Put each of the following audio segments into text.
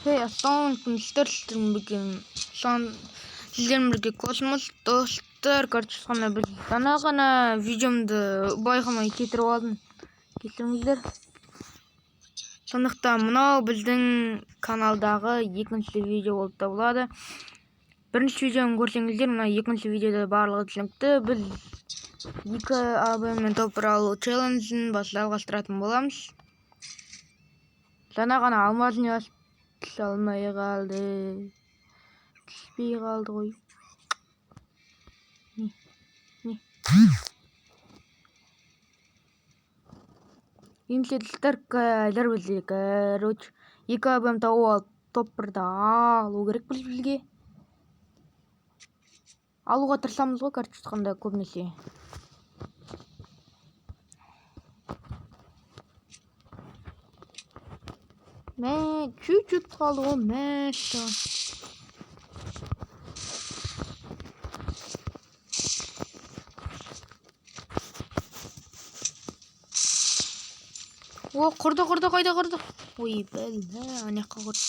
Хей, ассалаумағалейкум достар, сіздермен бірге сіздермен бірге Космос достар. Короче, ғана біз жаңа ғана видеомды байқамай кетіріп алдым. Кешіріңіздер. Сондықтан мынау біздің каналдағы екінші видео болып табылады. Бірінші видеоны көрсеңіздер, мына екінші видеода барлығы түсінікті. Біз 2 АБ-мен топ алу челленджін жалғастыратын боламыз. Жаңа ғана алмазын түсе алмай қалды. Түспей қалды ғой. Не? Не? Енді достар, қазір бізде, короче, 2 АБ тауып алып, топ бірді алу керек бізге. Алуға тырысамыз ғой, короче, айтқанда көбінесе. Мә, чуть-чуть қалды ғой, мәссаған. О, құрды, құрды, қайда құрды? Ой, бәлі, ана жаққа құрды.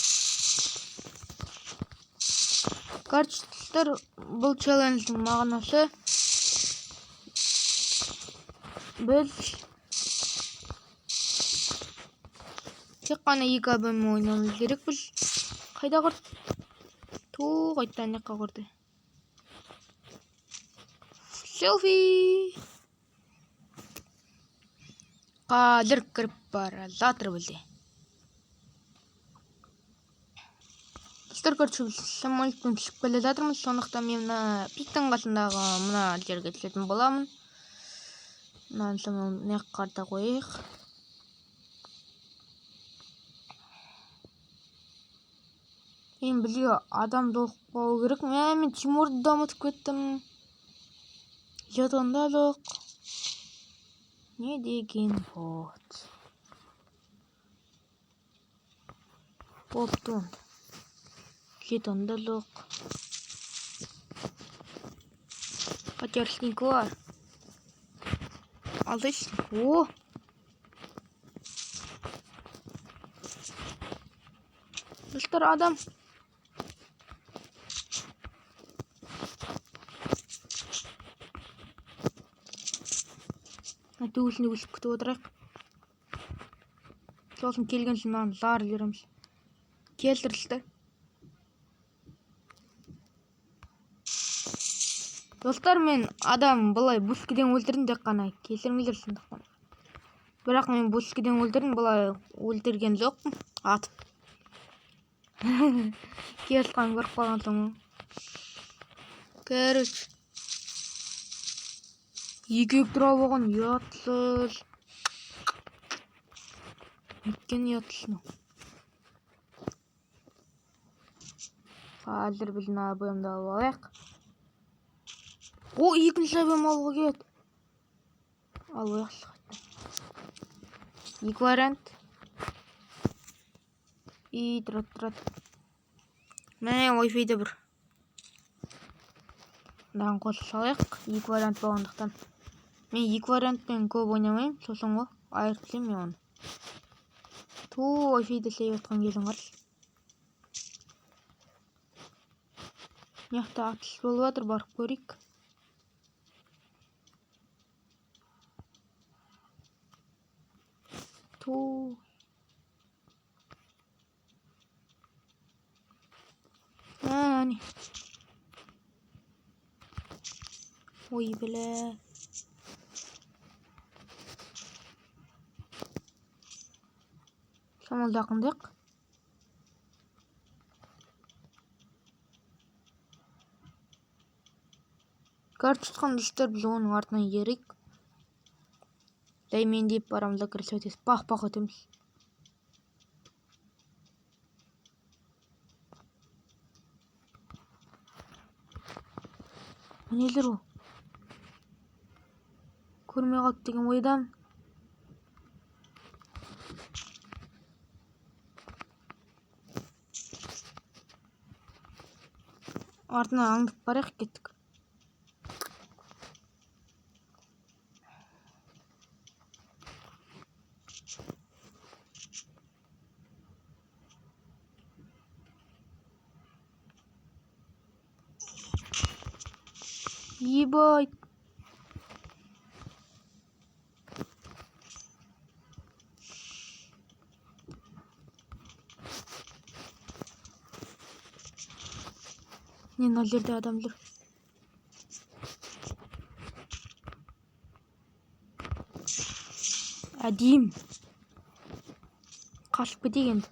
Короче, достар, бұл челлендждің мағынасы біз тек қана 2 АБ-мен ойнауымыз керекпіз. Қайда құрды? Ту, қайтадан ана жаққа құрды. Селфи! Қазір кіріп бара жатыр бізде. Достар, короче, біз самолетпен түсіп келе жатырмыз. Сондықтан мен мына пиктің қасындағы мына жерге түсетін боламын. Мынаны самолет мына жаққа қарата қояйық. Енді бізге адам жолықпау керек. Мә, мен Тимурды да ұмытып кеттім. Жетон да жоқ. Не деген бот. Бопты онда. Жетон да жоқ. Хотя ріснікі бар. Алты. О! Достар, адам. Төбесінде өсіп күтіп отырайық. Сосын келген соң мынаны жарып жібереміз. Келтірілді. Достар, мен адам былай бускіден өлтірдім тек қана. Кешіріңіздер сондықтан. Бірақ мен бускіден өлтірдім, былай өлтірген жоқпын. Атып. Келіп көріп қалған соң. Короче. Екеуі тұра болған ұятсыз. Неткен ұятсыз мынау. Қазір біз мына АБ-ді алып алайық. О, екінші АБ алуға келеді. Алайықшы қайтадан. Екі вариант. И тұрады, тұрады. Міне, Wi-Fi-де бір. Мынаны қосып салайық. Екі вариант болғандықтан. Мен екі вариантпен көп ойнамаймын, сосын ғой айырып тастаймын мен оны. Ту, Wi-Fi-ді істеп жатқан кезім қарашы. Мына жақта атыс болып жатыр, барып көрейік. Ту. Әне. Ой, бля. Шамал жақындайық. Короче, тұтқан достар, біз оның артынан ерейік. Дәймен деп барамыз да, кірісе өтесіз. Пах-пах өтеміз. Нелер ол? Көрмей қалды деген ойдамын. Артынан аңдып барайық, кеттік. Ебать. Не, мына жерде адам жүр. Әдейім. Қашып кетейік енді.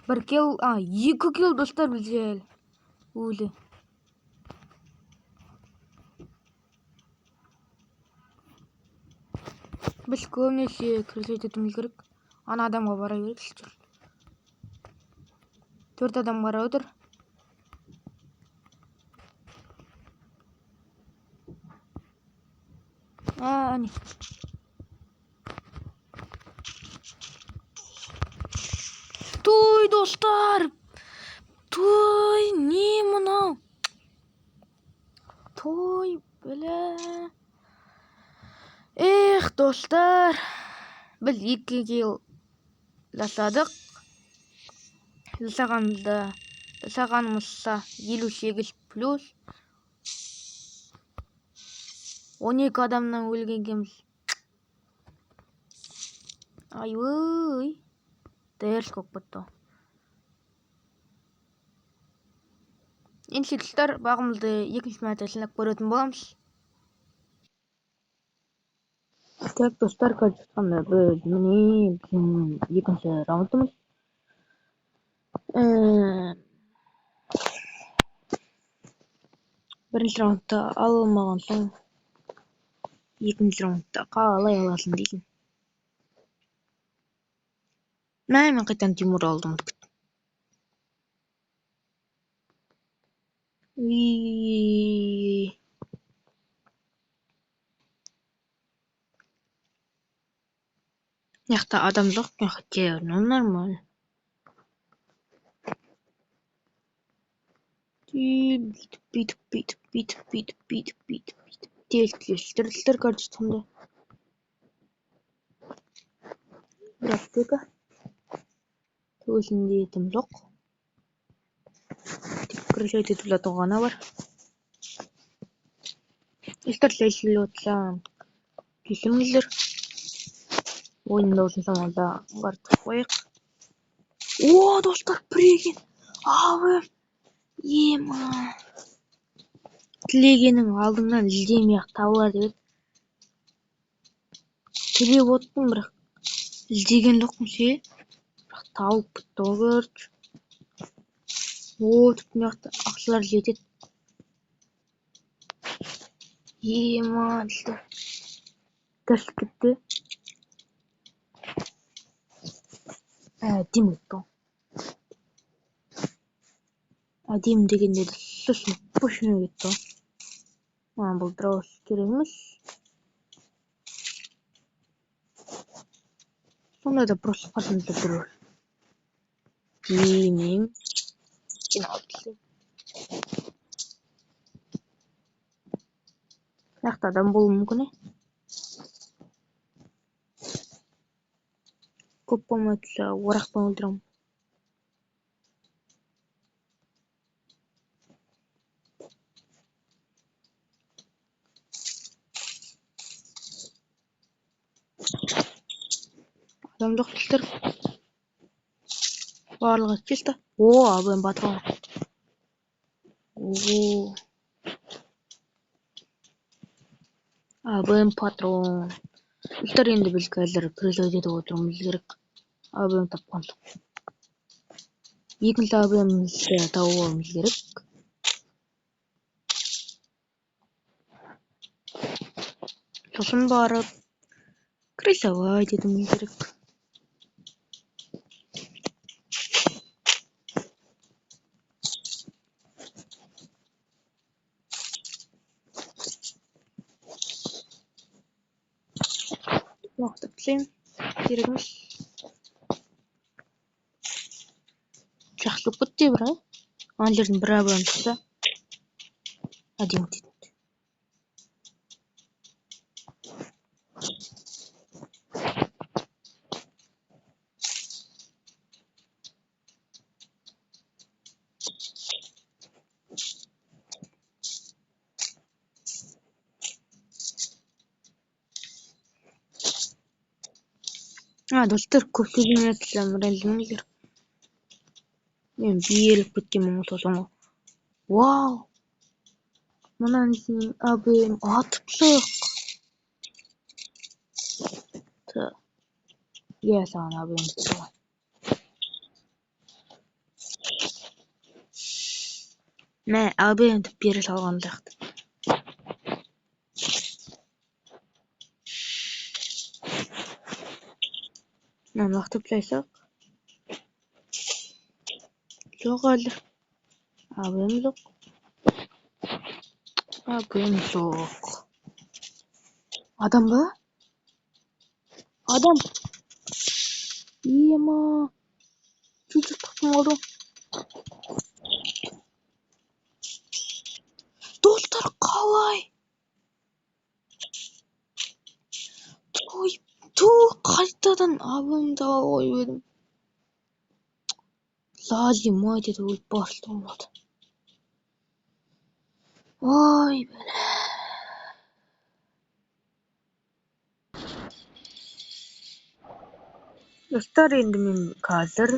Бір килл, екі килл, достар, бізде әлі. Өлі. Біз көбінесе крысовать етуіміз керек. Ана адамға бара берейік. 4 адам қарап отыр. Әне. Той, достар. Той, не мынау? Той, бля. Эх, достар. Біз 2 килл жасадық. Жасағанымызша 58 плюс. 12 адамнан өлген екенбіз. Ай-ой. Дерс болып кетті. Енді достар, бағымызды екінші мәрте сынап көретін боламыз. Так, достар, қазір жатқанда біз міне біздің екінші раундымыз. Бірінші раундта ала алмаған соң екінші раундта қалай аласың дейсің. Мә, мен қайтадан Тимур алдым. Мына жақта адам жоқ екен, хотя, ну нормально. Бүйтіп, бүйтіп, бүйтіп, бүйтіп, бүйтіп, бүйтіп, бүйтіп, бүйтіп. Тез-тез, короче, сонда. Бір аптека. Төбесінде тым жоқ. Тек крышать етіп жату ғана бар. Достар, сәл отырсам, кешіріңіздер. Ойынды осынша да аңғартып қояйық. О, достар, прикинь. Абы. Ема. Тілегенің алдыңнан іздемей-ақ табылар деп еді. Тілеп оттым, бірақ іздеген жоқпын ше. Бірақ табылып кетті ғой, короче. О, тіпті мына жақта ақшалар жетеді. Ема, достар. Тіршілік кетті. Әдемі кетті ғой. Әдемі дегенде сосын пушына кетті ғой. Маған бұл дауыс керек емес. Сонда да просто қасымызда тұр. Деймін. Жиналып тастаймын. Мына жақта адам болуы мүмкін, е? Көп болмай тұрса, орақпен өлтіремін. Адам жоқ достар. Барлығы чисто. О, АВМ патрон. О. АВМ патрон. Достар, енді біз қазір крысовать етіп отыруымыз керек. АВМ тапқан соң. Екінші АВМ-ді тауып алуымыз керек. Сосын барып крысовать етуіміз керек. Уақыт тілеймін. Керек емес. Жақсы болып кетті бірақ, ә? Ана жерден бір АВМ шықса, әдемі кетеді. А, достар, көп сөйлемей ренжімеңіздер. Мен беріліп кеткенмін ғой сосын ғой. Вау! Мынаны сен АБМ атып шық. Иә, саған АБМ түсті. Мә, АБМ деп бере салған сияқты. Мынаны лақтырып тастайсақ. Жоқ әлі. АБМ жоқ. АБМ жоқ. Адам ба? Адам. Ема. Чуть-чуть тоқтап қалды. Достар, қалай? Той, ту, қайтадан АБМ таба қойып едім. Лазимай деді, өліп бара болады. Ой, бәле. Достар, енді мен қазір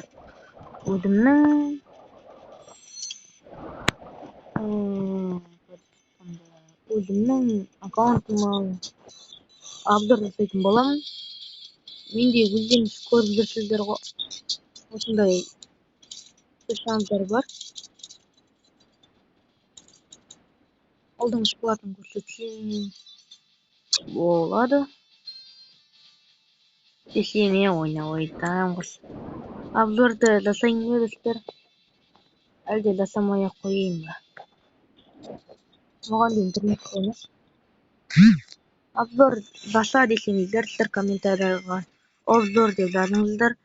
өзімнің аккаунтыма обзор жасайтын боламын. Менде өздеріңіз көріп жүрсіздер ғой, осындай персонаждар бар. Алдыңғы шоколадын көрсетсем болады. Десе мен ойнап айтамын ғой. Обзорды жасайын ба, достар? Әлде жасамай ақ қояйын ба? Оған дейін интернет қоймас. Обзор жаса десеңіздер, сіздер комментарийға обзор деп жазыңыздар.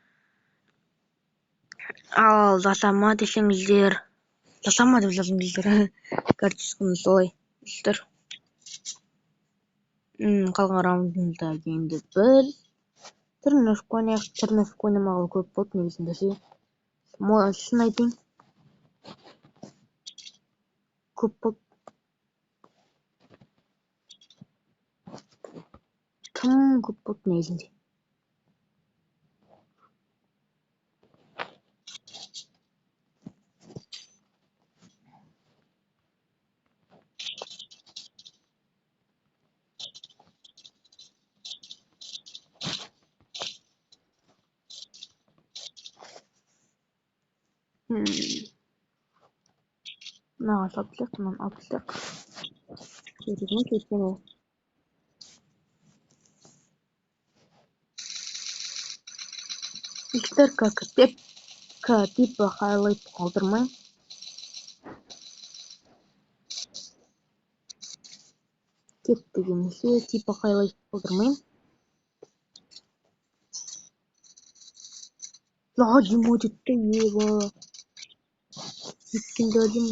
Ал жасама десеңіздер, жасама деп жазыңыздар. Короче, солай, достар. Қалған раундында енді біз тренировка ойнайық. Тренировка ойнамағалы көп болды негізінде ше. Шын айтайын. Көп болды. Тым көп болды негізінде. Мынаға салып тастайық, мынаны алып тастайық. Керек емес, өйткені достар, как типа хайлайт қалдырмай. Кеп дегенше типа хайлайт қалдырмаймын. Лазим өтті, еба. Өткен лазим.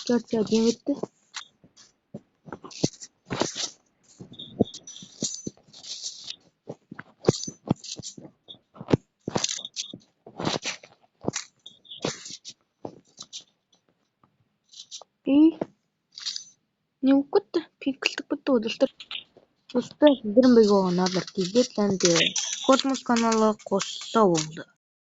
Короче, один өтті. Ей, не болып кетті? Пинг кетті ғой, достар. Достар, сіздермен бірге болған Назар KZ және де Космос каналы қосса болды.